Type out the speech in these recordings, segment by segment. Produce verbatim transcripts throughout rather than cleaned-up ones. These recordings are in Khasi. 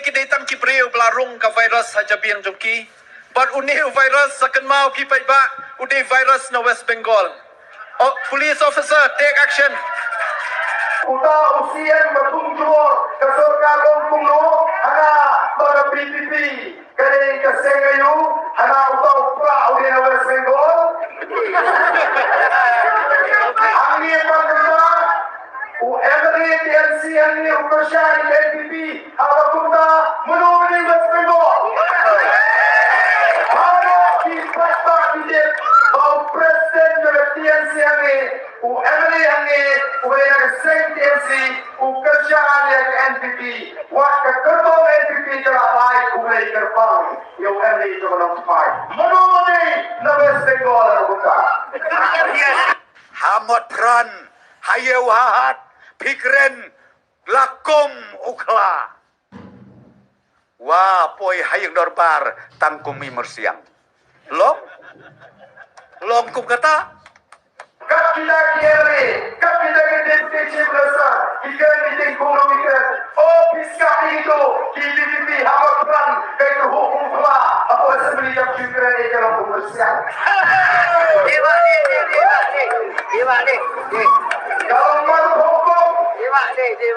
Ki dei tang ki briew ba la rung ka virus ha jabieng jong ki. Bad une u virus, sa kynmaw phi paidbah, u dei virus na West Bengal. Oh, police officer, take action. Uta u C M ba thung jubor ka sorkar long kumno, hana ba ka V P P ka dei ka seng aïu, hana uta u pra u dei na West Bengal. Hangne pat kumta, u M L A T M C hangne u kyrshan ïa ka N P P, haba kumta, mano u dei West Bengal? Haba ki paidbah ki tip ba u president jong ka T M C hangne, u M L A hangne, u dei na ka seng T M C, u kyrshan ïa ka N P P. Wat ka kyrtong N P P ka la bai, u dei kyrpang ïa u M L A jong ka Nongthymmai. Mano u dei na West Bengal haba kumta? Ha Motphran, ha Ïew ha Hat, phi kren la kum u khla. Wa poi ha ïing dorbar tang kum i myrsiang. Long? Long kum kata? Kat kita ki M L A, kat kita ki Deputy Chief Minister, ki kren ki ting kumno ki kren. Oh, phi skhem ïa kito, ki V P P ha Motphran, ka ïa ka hok u khla, hapoh Assembly jong ki kren ïa ka long kum myrsiang. Ka long mar hok.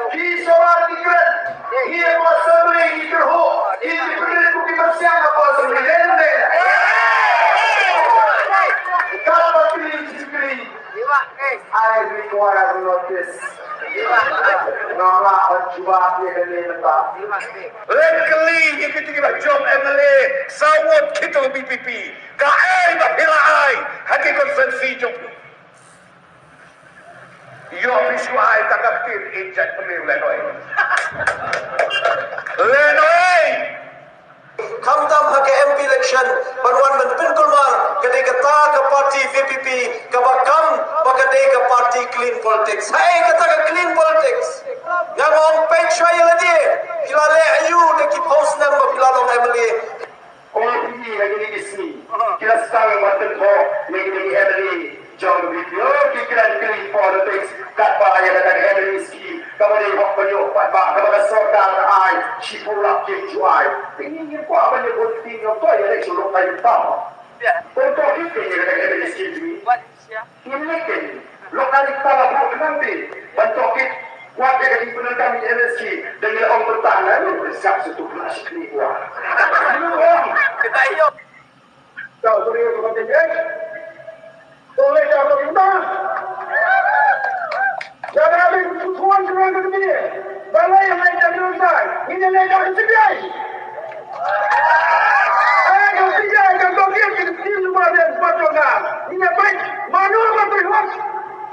Ki sawar ki kren. Ngi hapoh Assembly ngi kyrhuh. Ngi ki pynrit kum ki myrsiang hapoh Assembly. Dei ne em dei? Kaba kylli, kylli. I require notice. Nga lah ban jubab ïa kane mynta. Leit kylli ïa kito kiba jop M L A saw ngut, kito V P P. Kaei ba phi la ai ha ki constituency jong phi? Ïoh phi shu ai tang ka ktien, in jait pynlong lehnoh. Lehnoh. Khamtam ha ka M P election, ban wan ban pynkulmar, ka dei kata ka party V P P, kaba kam ba ka dei ka party clean politics. Haei kata ka clean politics? Nga ong peit shuwa ïa lade, phi la leh aïu da ki phew snem ba phi la long M L A? Ong ïa phi, ha kine ki sngi ki la sdang ban kynthoh ïa kine ki M L A jong ka V P P, ki kren clean politics, katba ïa kata ka M L A scheme kaba dei hok ban ïoh paidbah, kaba ka sorkar ka ai shiphew lak, kim ju ai. Te ngi ngim kwah ban ïa vote, te ngi ong to ïa leit sha lok kai tam. Ban tohkit ïa kata ka M L A scheme jong ngi. Ngin leit kein. Lok kai ta la pok nang te ban tohkit. Kwah te ka ding pyndonkam ïa M S G. Dang ïa ong bynta na lu sap satu pula shi kni kwah. Lu ong. Kita ïoh. Tau tu dia tu kan dia. Tu leh tau tu kita. Jangan ambil tuan tuan ke dia. Balai yang lain jangan lupa. Ini lain jangan sedih. Ai, ka CBI ka kongkit ki tim lumbar dan patong ka. Ina bai, mano ba tu hok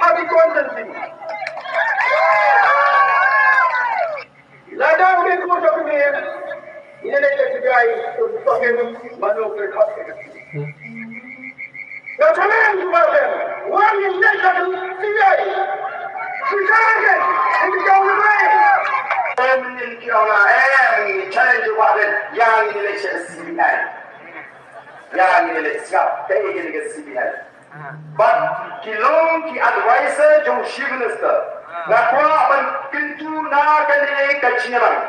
ha ki constituency. Lada u dei kur ka pynïaid, ina dei ka CBI, u pakai mano ka hok. Ka challenge ba den, wan in dei ka CBI. Shisha ke, in ka u dei. Em in ki ong la, em in challenge ba den, ïa in dei ka CBI. Ïa in dei ka CBI. But ki long ki advisor jong Chief Minister. Nga kwah ban kyntu na kane ka jingïalang.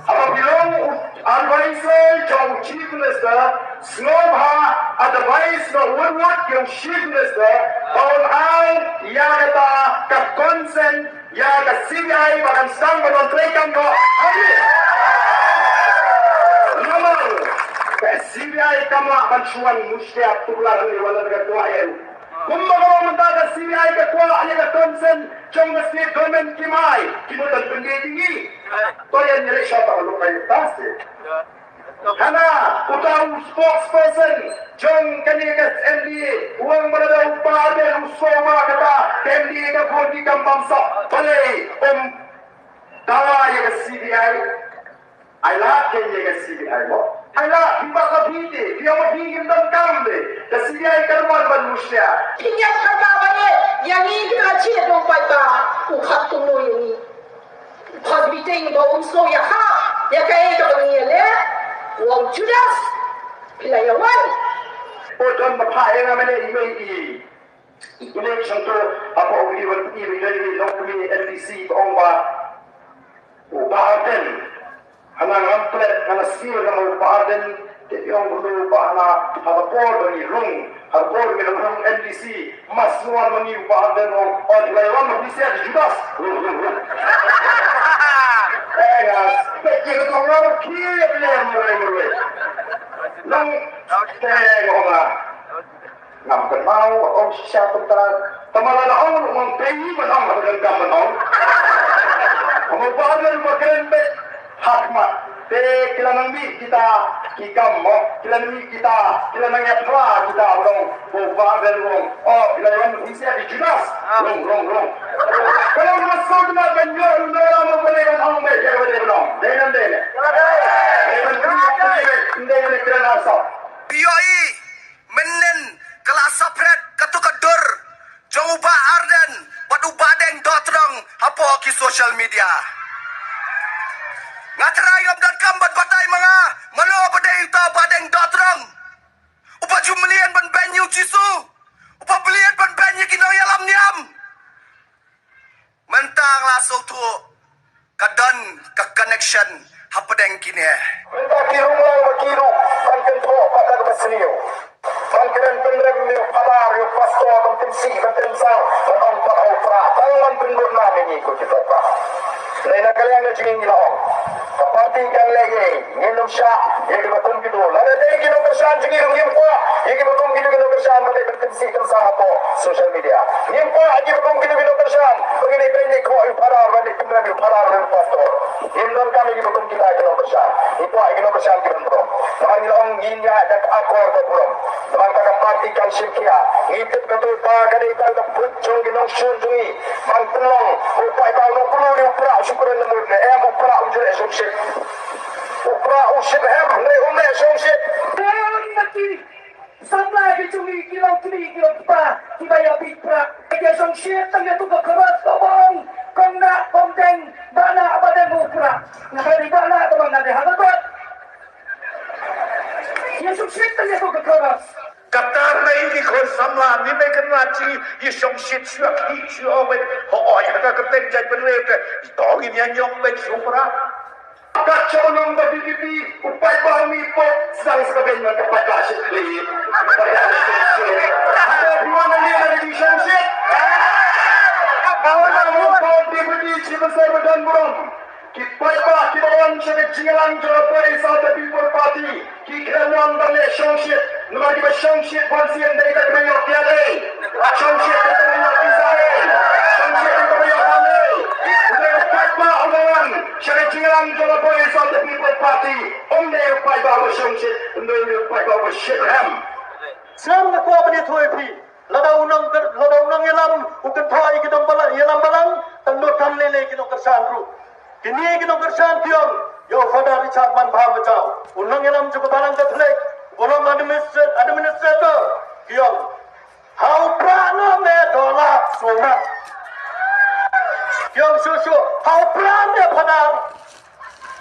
Haba phi long u advisor jong Chief Minister, sngewbha advice noh wut wut ïa u Chief Minister ba un ai ïa kata ka consent ïa ka CBI ba kan sdang ban wan treikam noh. Hangne. Namar ka CBI kam lah ban shu wan mushlia tuklar hangne, wat la ka kwah ïa u. Kumba ka long mynta ka CBI ka kwah ïa ka consent jong ka state government, kim ai, ki mut ban pyndie ïa ngi. To ïa ngi leit sha ta lok kai ta state. Hana uta u spokesperson jong kane ka MDA u ong ba lada u Bah Ardent u sngewbha kata ka MDA ka bun ki kam bamsap. Balei um dawa ïa ka CBI? Ai lad kein ïa ka CBI mo. Ai lad, phi pat la phi te, phi ong ba phi kim donkam de. Ka CBI kan wan ban mushlia. Phi ïa kata ba ïa, ïa ngi ki la jied u paidbah, u khot kumno ïa ngi. Khot meeting ba um sngew ïa ha, ïa kaei kaba ngi ïa leh. U ong Judas, phi la ïa wan. U don ba phah ïa nga mynne i mei i. Election to, hapoh u ïa wan i mei i longkmie MDC ba ong ba u Bah Ardent. Nga ngam plet, nga la sngewthuh, nga ong u Bah Ardent, te ong u Bah, na ha ka por ba ngi rung, ha ka por ba ngi rung M D C, mas wan ma ngi u Bah Ardent, ong, ong u la wan ma ngi sia di Judas. Rung, rung, rung. Eh, nga peit ïa ka tong nga ki ïa phi ïa marwei marwei. Nang te nga ong nga. Ngam kynmaw, ong shisha kumta. Tangba lada ong, ong peit ban ong, ban ong, ban ong. Ong ba ngan ba kren beit ha khmat. Te ki la nang mih kita ki kam mo. Ki la nang mih kita, ki la nang ïaphla kita, ong. Ba ba ngan ong. Oh, ki la wan hi sia di Judas. Rung, rung, rung. Kalau masuk na ban ïoh, na la mo ban ong beit, ïa ban ong. Dei nam dei ne. Dei ban ong beit, dei ne kren asap. Ïohi. Mynnin ka la saphriang katu ka dur jong u Bah Ardent bad u Bah Deng Dohtdong hapoh ki social media. Nga trai ngam donkam ban batai ma nga mano ba dei uta Bah Deng Dohtdong. Uba ju mlien ban beiñ ïa u Jisu, uba mlien ban beiñ ïa ki nongïalam niam. Mynta nga la sngewthuh ka don ka connection hapdeng kine. Mynta ki rung lang ba ki ruh ban kynthoh pat da kaba sniew. Ban kren pynrem ïa u phadar ïa u pastor ban pynsih ban pynsang ban ong pat ha u Prah tang ban pynbun nam ïa ngi ko ki paidbah. Lei na ka liang ka jingim ngi la ong. Ka party kan leh ei, ngin ym shah ïa kiba kum kito. Lada dei ki nongkyrshan jong ngi ruh ngim kwah ïa kiba kum kito ki nongkyrshan ba dei ban pynsih pynsang hapoh social media. Ngim kwah ïa kiba kum kito ki nongkyrshan ba ngin ïa pynïaid khoh ïa u phadar ban ïa pynrem ïa u phadar ban ïa u pastor. Ngim donkam ïa kiba kum kita ki nongkyrshan. Ngi kwah ïa ki nongkyrshan kiban burom. Namar ngi la ong ngin ïaid da ka akor ka burom. Namar kata ka party kan shim khia. Ngi tip kata ba ka dei tang ka put jong ki nongshun jong ngi. Ban pynlong u paidbah u nongkylluid ïa u Prah u shu kren na mut ne em u Prah u ju leh shongshit. U Prah u shit em ne um leh shongshit. Dang na ki samla ki jong ngi ki long kmie ki long kpa kiba ïa pynprah. Ki shongshit tang ïa tu ka khabar ka bong kong na kong deng ba na ba deng u Prah. Nga ka dei ba na ka bang nga dei ha ka bot. Ïa shongshit tang ïa tu ka khabar. Kata re ki khun samla ni me kan la chi ïa shongshit shuwa ki shuwa me. Ho oi ha ka kyrteng jait bynriew te. To ngin ïa ñiong beit shu Prah. Ka chong nong ba B B B u paidbah mi pok sang sa ka beiñ man ka paidbah shit khlieh. Paidbah shit khlieh. Hata phi wan nang ïa ka shongshit. Ka wan nang ïa ka B B B chi ba sa ba don burom. Ki paidbah kiba wan sha ka jingïalang jong ka Voice of the People Party ki khlem wan ban leh shongshit. Namar kiba shongshit ban sien dei ta kiba ïoh kiad ei. Shongshit dei ta kiba ïoh pisa ei. Shongshit dei ta kiba ïoh bam ei. Ym dei u paidbah uba wan sha ka jingïalang jong ka Voice of the People Party. Ym dei u paidbah uba shongshit. Ym dei u paidbah uba shit hem. Sngap nga kwah ban ïathuh ïa phi. Lada u nong, lada u nongïalam u kynthoh ïa ki nongbalang, ïalam balang, tang dohkha lei lei ki nongkyrshan ruh. Kine ki nongkyrshan ki ong ïa u Father Richard Manbha Myjaw, u nongïalam jong ka balang Katholik, u long administra-, administrator, ki ong ha u Prah noh me dola sumar. Ki ong shuh shuh ha u Prah me Father.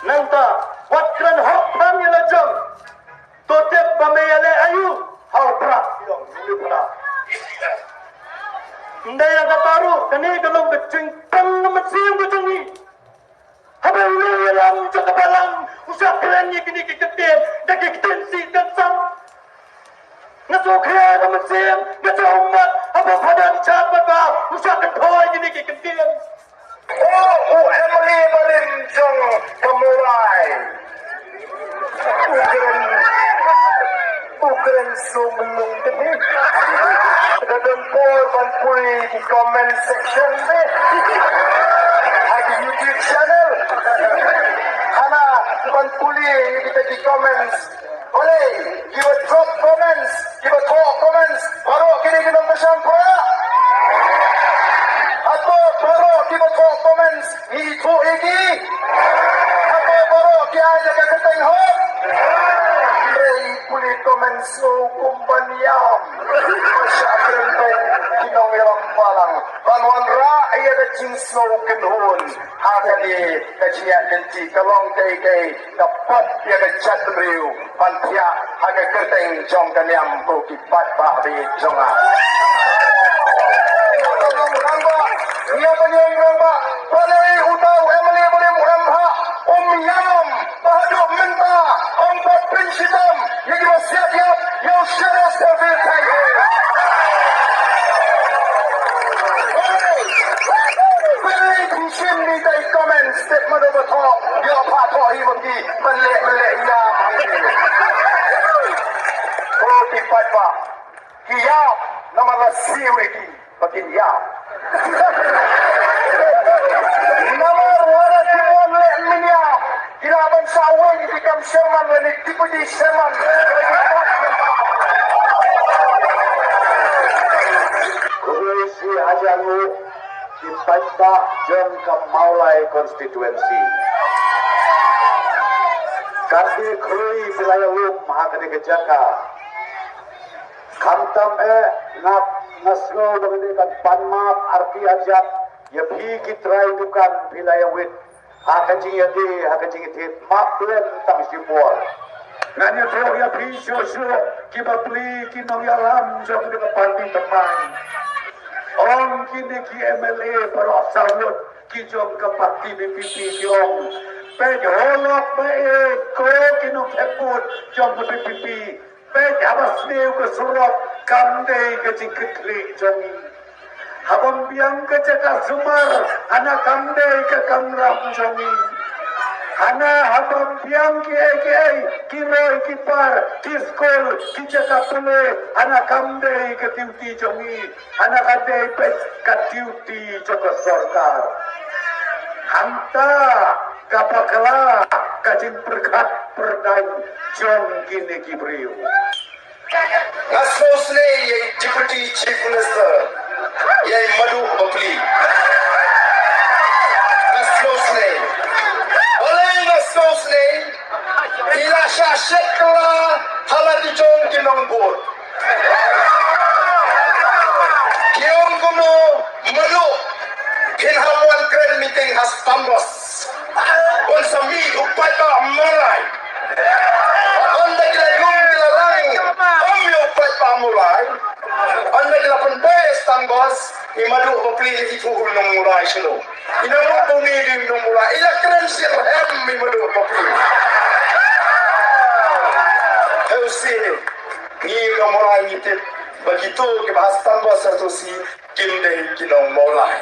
Nangta wat kren hok phan ïa la jong. To tip ba me ïaleh aïu ha u Prah, ïong ïa u Prah. Ym dei ïa kata ruh, kane ka long ka jingpang mynsiem ka jong ngi. Haba u ïalam jong ka balang u sa kren ïa kine ki kyntien da ki ktien sih ktien sam. Nga sngewkhia ka mynsiem, nga sngewmat haba Father Richard Manbha u sa kynthoh ïa kine ki kyntien. Oh, u M L A barim jong ka Mawlai. U kren, u kren sum lung te. Ka don por ban pule ki comment section te ha ki YouTube channel. Hana ban pule ïa kita ki comments. Balei kiba drop comments, kiba thoh comments, baroh kine ki nongkyrshan Prah? Hato baroh kiba thoh comments ngi ithuh ïa ki? Hato baroh ki ai da ka kyrteng hok? Hynrei pule comments sngewbha ban ïam. Ba shah kren beiñ ki nongïalam balang ban wanrah ïa ka jingsngew kynhun ha kane ka jingïaid lynti ka long kaei kaei ka pop ïa ka jaitbynriew ban thiah ha ka kyrteng jong ka niam ko ki paidbah ba ïeit jong nga. Ngi ïa ban ïeng rangbah, balei uta u M L A balei u M P um ïam ba Yap, yap, ïa u Sheriff David Thain. Pynleit phi shim ïa i comment statement ba thoh, ïa pha thoh hi ba ki pynleit pynleit ïa. Ko ki paidbah, ki ïap namar la siew ïa ki. Ba kin ïap. Namar wat la ki wan leh mynniam, ki lah ban shah weng ki kam chairman lane deputy chairman. Khublei shihajar nguh ki paidbah jong ka Mawlai constituency. Katne khrui phi la ïalum ha kane ka jaka. Khamtam eh nga, nga sngew ba ngi dei ban pan map arti arjat ïa phi ki trai dukan phi la ïa wit ha ka jingïadei ha ka jingïathied map plan tang shipor. Ngan ïathuh ïa phi shuh shuh ki bapli ki nongïalam jong kane ka party thymmai. Ong kine ki M L A baroh saw ngut ki jong ka party V P P ki ong, peit halok ba e ko ki nongthep vote jong ka V P P. Peit haba sniew ka surok kam dei ka jingkitkhlieh jong ngi. Haba biang ka jaka sumar hana kam dei ka kamram jong ngi. Hana haba biang kiei kiei ki roi ki par ki skul ki jaka pule hana kam dei ka duty jong ngi. Hana ka dei peit ka duty jong ka sorkar. Hangta ka bakla ka jingpyrkhat pyrdaiñ jong kine ki briew. Nga sngewsynei ïa i Deputy Chief Minister, ïa i Maduh Bapli. Nga sngewsynei. Balei nga sngewsynei? I la shah shet kylla ha la ki jong ki nongbud. Ki ong kumno, Maduh, phin hap wan kren meeting ha Stanbos. Un sa mih u paidbah Mawlai. Ynda ki la ïalum ki la lang, ym ïa u paidbah Mawlai. Ynda ki la pynbeit Stanbos, i Maduh Bapli i ithuh u nong Mawlai shuh. I nang mut ba une dei u nong Mawlai, i la kren shitrhem i Maduh Bapli. Heusi, ngi u nong Mawlai ngi tip ba kito kiba ha Stanbos ha Tosi kim dei ki nong Mawlai.